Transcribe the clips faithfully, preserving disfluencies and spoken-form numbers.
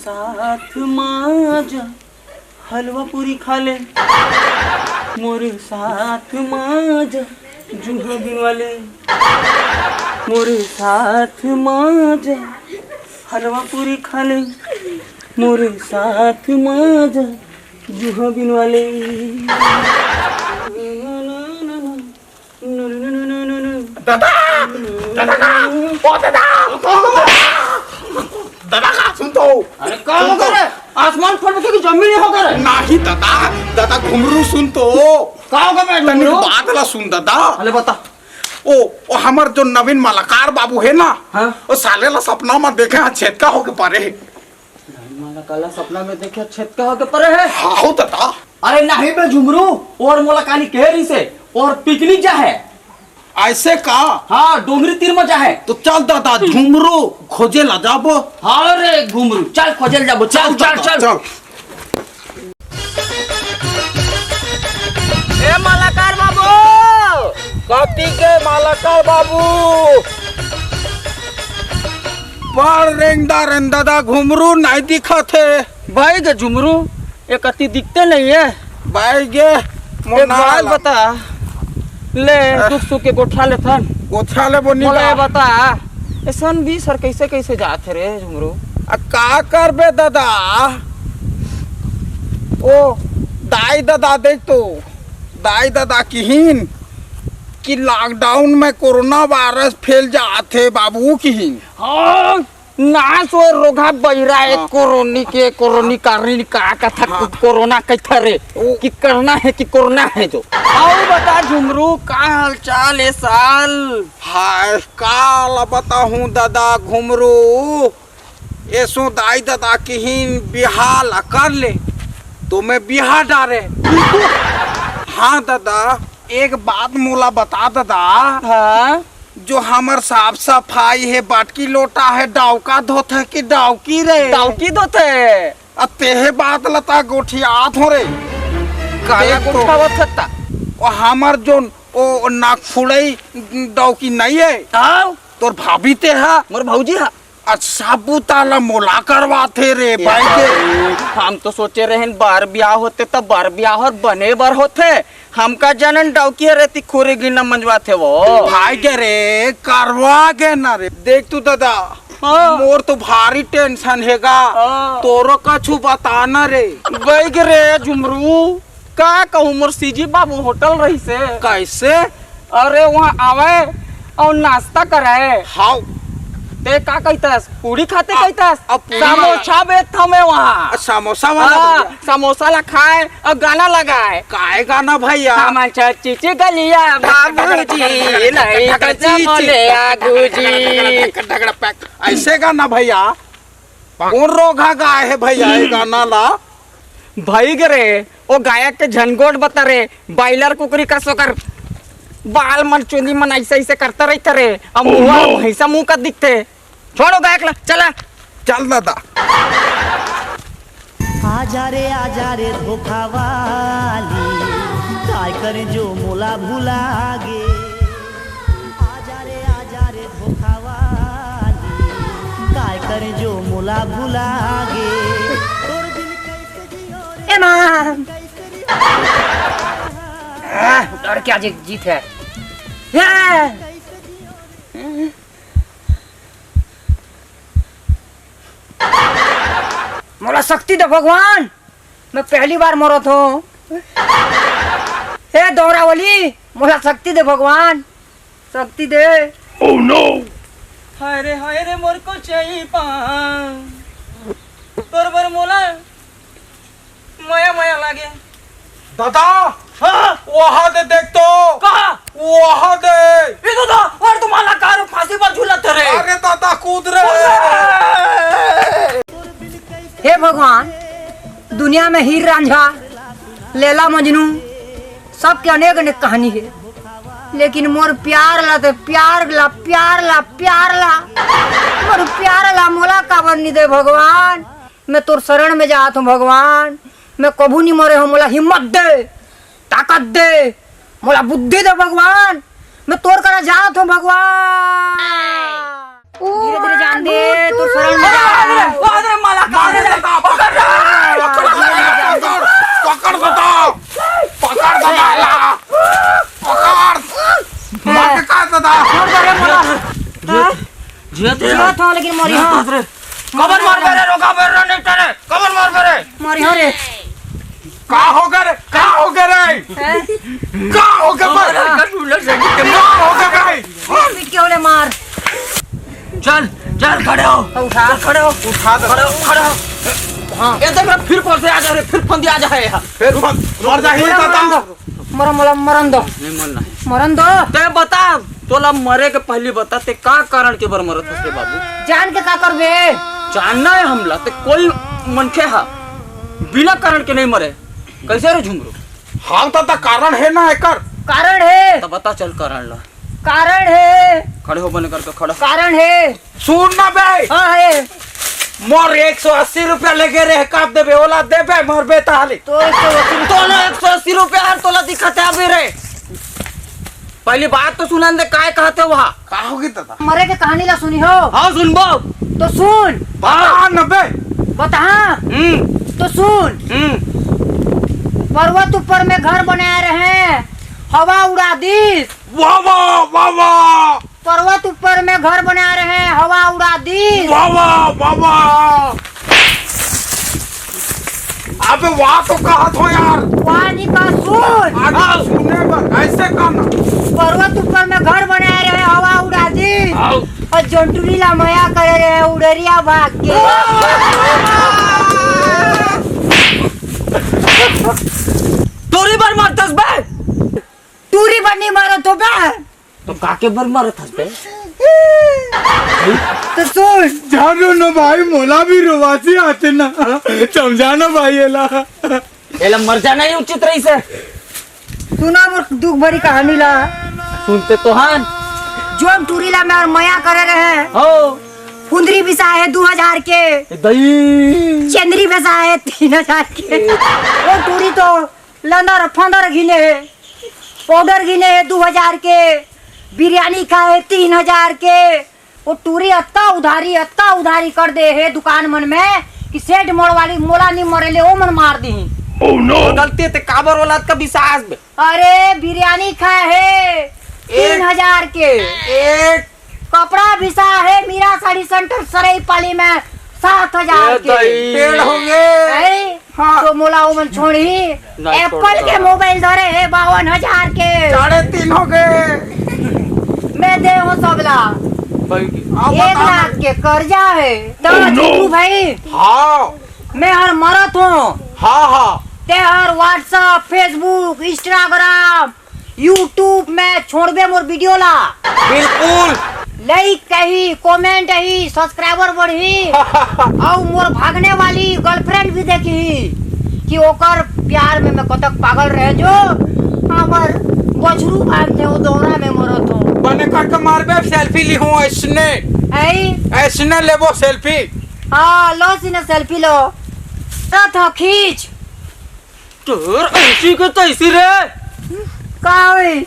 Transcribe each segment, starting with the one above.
साथ मा जा, हलवा पूरी खा ले। मोर साथ मा जा, जुहा बिनवा ले। मोर साथ मा जा, हलवा पूरी खा ले। मोर साथ मा जा, जुहा बिनवा ले। दादा, दादा का, ओ दादा, दादा का, सुन तो। अरे का हो गया रे? आसमान फट के जमीन हो गया रे। नहीं दादा, दादा घुमरू सुन तो। का हो गया बे तनी घुमरू? बात ला सुन दादा। अरे बता। ओ, ओ हमर जो नवीन मालाकार बाबू हे ना, हाँ। ओ साले ला सपना में देखे हैं छेतका होके परे हे। नवीन मालाकार ला सपना में देखे छेतका होके परे हे? हाँ हो दादा। अरे नहीं बे झुमरू, और मोला काली कहे रही से, और पिकनिक जा है। ऐसे का? हाँ, डोंगरी तीर में जा है। तो चल दादा, झुमरू खोजे ला जाबो। हाँ रे घुमरू, चल खोजे ला जाबो, चल, चल, चल, दादा, चल। चल। ए मालाकार बाबू, कति के मालाकार बाबू? बड़ रेंगदा रेंगदा दा घुमरू नहीं दिखत हे। भाई के झुमरू, ए कति दिखते नहीं है। भाई गे, मोर एक बात बता, ले, दुख सुख के गोठा लेथन। गोठा ले बोनी मोला बा। ये बता, ए सन बीस हर कैसे, कैसे जात हे रे झुमरू? आ, का करबे दादा? ओ, दाई दादा देख तो, दाई दादा किहिन कि lockdown में कोरोना वायरस फैल जात हे बाबू किहिन। हाँ, नास ओ रोगहा बइरा ए हाँ। कोरोनी के, कोरोनी कारनी का कथा हाँ। कोरोना कथा रे, ओ। कि करना है कि कोरोना है जो। आओ बता झुमरू, का हाल चाल ए साल? हाय, का ला बताहूँ दादा घुमरू, एसो दाई दादा किहिन बिहा ला कर ले, तो मैं बिहा डारे। हाँ दादा, एक बात मोला बता दादा। हाँ? जो हमर साफ सफाई हे, बाटकी लोटा हे, डाउका धोथे कि डाउकी रे? डाउकी धोथे। आ तेहे बात लता गोठियात हो रे। काला देख तो। गोठावत हत्ता। ओ हमर जोन ओ नाकफुड़ई डाउकी नहीं हे। आओ। तोर भाभी ते हा। मोर भौजी हा। अच्छा, बुता ला मोला करवाथे रे, भाई के। हम तो सोचे रहेन, बर ब्याह होथे, त बर ब्याह हर बने बर होथे। हमका जनन डाउकी रहती, खुरी गिन्ना मंजवाथे वो। भाई के रे, करवा के ना रे। देख तू दादा, हाँ। मोर तो भारी tension हे गा। हाँ। तोरो कछु बताना रे। भाई के रे, झुमरू। का कहूँ, मोर सीजी बाबू होटल रहिसे। कैसे? अरे, वहाँ आवे अउ नाश्ता करे। हाव। ते का कहितस? पूड़ी खाते हाँ, कहितस? अब पूड़ी समोसा बेचत हवे वहाँ। समोसा वाला हाँ, भैया। समोसा ला खाए अउ गाना लगाए। काय गाना भैया? हम चची गलिया बाबूजी, नहीं तो चमले आगूजी। ऐसे गाना भैया? कौन रोगहा गाए हे भैया ये गाना ला? भाई गे रे, ओ गायक के झन गोठ बता रे, बॉयलर कुकरी कस ओकर बाल मन चुंदी मन ऐसे ऐसे करता रहिथे रे, अब मुंह भैंसा मुंह का दिखथे। छोड़ ओ गायक ला, चला। चल दादा। आजा रे आजा रे धोखा वाली, काय करे जो मोला भुला गे। आजा रे आजा रे धोखा वाली, काय करे जो मोला भुला गे। तोर बिन कैसे जियो रे, ए माँ। कैसे जियो रे। आह, डर के आज एक जीत है। आह। मोला शक्ति दे भगवान, मैं पहली बार मरत हूँ। हे दौरावली, मोला शक्ति दे भगवान, शक्ति दे। Oh no! हाय रे, हाय रे, मोर को चाहिए पा। तोर बर मोला मया मया लागे। दादा, हाँ? वहाँ दे देख तो। कहाँ? वहाँ दे। ए दादा, अरे तुम्हारा कार फांसी पर झूलत रे। अरे दादा, कूद रे। हे भगवान, दुनिया में हीर रांझा, लैला मजनू, सबके अनेक अनेक कहानी हे, लेकिन मोर प्यार ला ते प्यार ला, प्यार ला, प्यार ला, मोर प्यार ला मोला काबर नी दे भगवान? मैं तोर शरण में जात हूँ भगवान, मैं कभू नी मरे हूँ, मोला हिम्मत दे, ताकत दे, मोला बुद्धि दे भगवान, मैं तोर करा जात हूँ भगवान। धीरे धीरे जान दे, तोर शरण में जा। अरे, अरे, माला, मार दे, पकड़, पकड़, पकड़, पकड़, पकड़, पकड़, पकड़, पकड़, पकड़। मार के का दादा? छोड़ दे रे माला। हाँ? जियत रे। जियत हो, लेकिन मरी हो। कबर मार बे रे, रोका बे रे, नहीं टरे। कबर मार बे रे। मरी हो रे। का हो गे रे? का हो गे रे? हैं? का हो गे बे? का हो गे बे? पीट के होले मार। चल, चल, खड़े हो। तो उठा। चल, खड़े हो। उठा दे। खड़े हो, खड़े हो। हाँ। ए, देख रे, फिर कौन से आ जा रे, फिर फंदी आ जा है यहाँ। फिर फंद-, मर जा ही मरन दादा। दो। मरन, मरन, मरन दो। नहीं मरना है। मरन दो। ते बता, तोला मरे के पहली बता, ते का कारण के बर मरत हस रे बाबू? जान के का करबे? जानना है हमला, ते कोई मनखे हा, बिना कारण के नहीं मरे। कैसे रे झुमरू? हाँ, तो, तो कारण है ना एकर। कारण है। तो बता चल कारण ला। कारण है। खड़े हो बने करके खड़ा। कारण है। सुन ना बे। हाँ है। मोर एक सौ अस्सी रुपया लेके रे, काट देबे, ओला देबे, मरबे ताली। तो एक सौ अस्सी रुपया। तोला एक सौ अस्सी रुपया हर तोला दिखत है अभी रे। पहली बात तो सुनन दे, काय कहते वहाँ? का होगे दादा? मरे के कहानी ला सुनी हो? हाँ, सुनबो। तो सुन। बता न बे। बता। हम्म। तो सुन। हम्म। पर्वत ऊपर में घर बनाए रहे, हवा उड़ा दीस। वाह, वाह, वाह, वाह। पर्वत ऊपर में घर बनाए रहे, हवा उड़ा दीस। वाह, वाह, वाह, वाह। अबे वाह तो कहत हो यार। वाह नहीं कह, सुन। आगे सुने बर, ऐसे कहना। पर्वत ऊपर में घर बनाए रहे, हवा उड़ा दीस। आओ। और जोन टूरी ला मया करे रहे, उड़रिया भाग गे। टूरी बर मरत हस बे। टूरी बर नहीं मरत हो बे। तो काके बर मरत हस बे? तो सुन। जानो ना भाई, मोला भी रोवासी आथे ना। समझा ना भाई एला। एला मर जाना ही उचित रहिसे। सुना मोर दुख भरी कहानी ला। सुनते तो हन। जोन टूरी ला मैं मया करे रहे। हो। फुंदरी बिसाए हे दू हजार के। ए दई। चंदरी बिसाए हे तीन हजार के। वो टूरी तो लंदर फंदर घिने हे, पाउडर घिने हे दू हजार के, बिरयानी खाए हे तीन हजार के। वो टूरी अत्ता उधारी, अत्ता उधारी कर दे हे दुकान मन में कि सेठ मोड़ वाली मोला नी मरे ले, ओ मन मार दी। Oh no! गलती ते काबर औलाद का विश्वास बे? अरे बिरयानी खाए हे एक तीन हजार के। एक कपड़ा बिसा हे मीरा साड़ी सेंटर सरईपाली में सात हजार ए के। दई। पेड़ होंगे। है? हाँ। तो मोला ओमन छोड़ही। नहीं एप्पल छोड़ता। के मोबाइल धरे हे बावन हजार के। साढ़े तीन हो गए। मैं दे हो सबला। भाई। आप एक बताओ लाख ना। के कर्जा हे। तो Oh no। जीतू भाई। हाँ। मैं हर मरत हूँ। हाँ, हाँ। ते हर WhatsApp, Facebook, Instagram, YouTube में छोड़बे मोर वीडियो ला। बिल्कुल। Like कही, comment ही, subscriber बढ़ही, अउ मोर भागने वाली girlfriend भी देखही कि ओकर प्यार में मैं कतक पागल रहे जो हमर बछरू भागथे वो दौरा में मरत हो। बने करके मारबे, selfie लिहूं ऐसने। ऐ? ऐसने लेबो selfie। हाँ, लो सीने selfie लो। तो, तो खींच। तोर ऐसी के तैसी रे। का होई?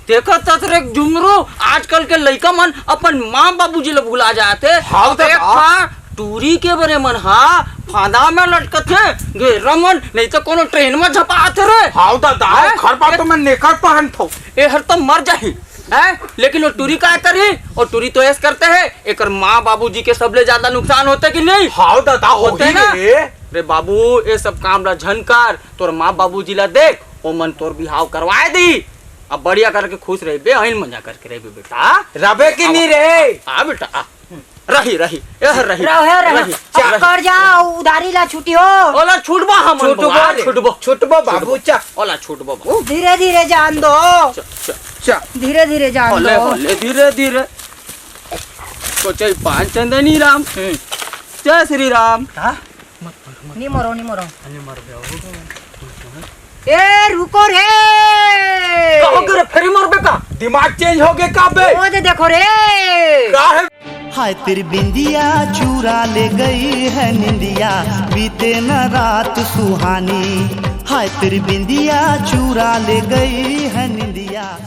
देखत हस रे झुमरू, आजकल के लइका मन अपन माँ बाबूजी ल भुला जाथे। हाँ, तो एक का? ठा टूरी के बरे मन हा फांदा में लटकथे, घेरा मन, नहीं तो कोनो ट्रेन में झपाथे रे। हाँ, दादा, हैं? खरपा तो मैं नेकर पहनथो। ए हर तो मर जाही, हैं? लेकिन वो टूरी का करी? वो टूरी तो ऐस करते हैं, एकर माँ बाबूजी के सबले ज्यादा नुकसान होते कि नहीं? हाँ, दादा, होते होही ना? रे। रे बाबू, ये सब काम ला झन कर, तोर माँ बाबूजी ला देख, ओमन तोर बिहाव करवाए दी। अब बढ़िया करके खुश रहिबे, अहिन मजा करके रहिबे बेटा। रबे कि नहीं रे? आ बेटा, आ। रही, रही, ए रही। रहे, रहे। रही, चक्कर रही। जा, उधारी ला छुटी हो। ओला छूटबो हम छूटबो बउआ, रे। छूटबो। छूटबो बाबू, छूटबो। चा। ओला छूटबो बाबू। धीरे धीरे जान दो। चा, चा। चा। धीरे धीरे जान ओले, दो। ओले, धीरे धीरे। तो चल पाँच चंदनी राम। हम्म। जय श्री राम। हाँ? नी मरो, नी मरो। ए, रुको रे। का हो गे रे, फेरी मरबे का? दिमाग change हो गे का बे? ओ दे देखो रे। का है? हाय तेरी बिंदिया चुरा ले गई है निंदिया, बीते न रात सुहानी। हाय तेरी बिंदिया चुरा ले गई है निंदिया।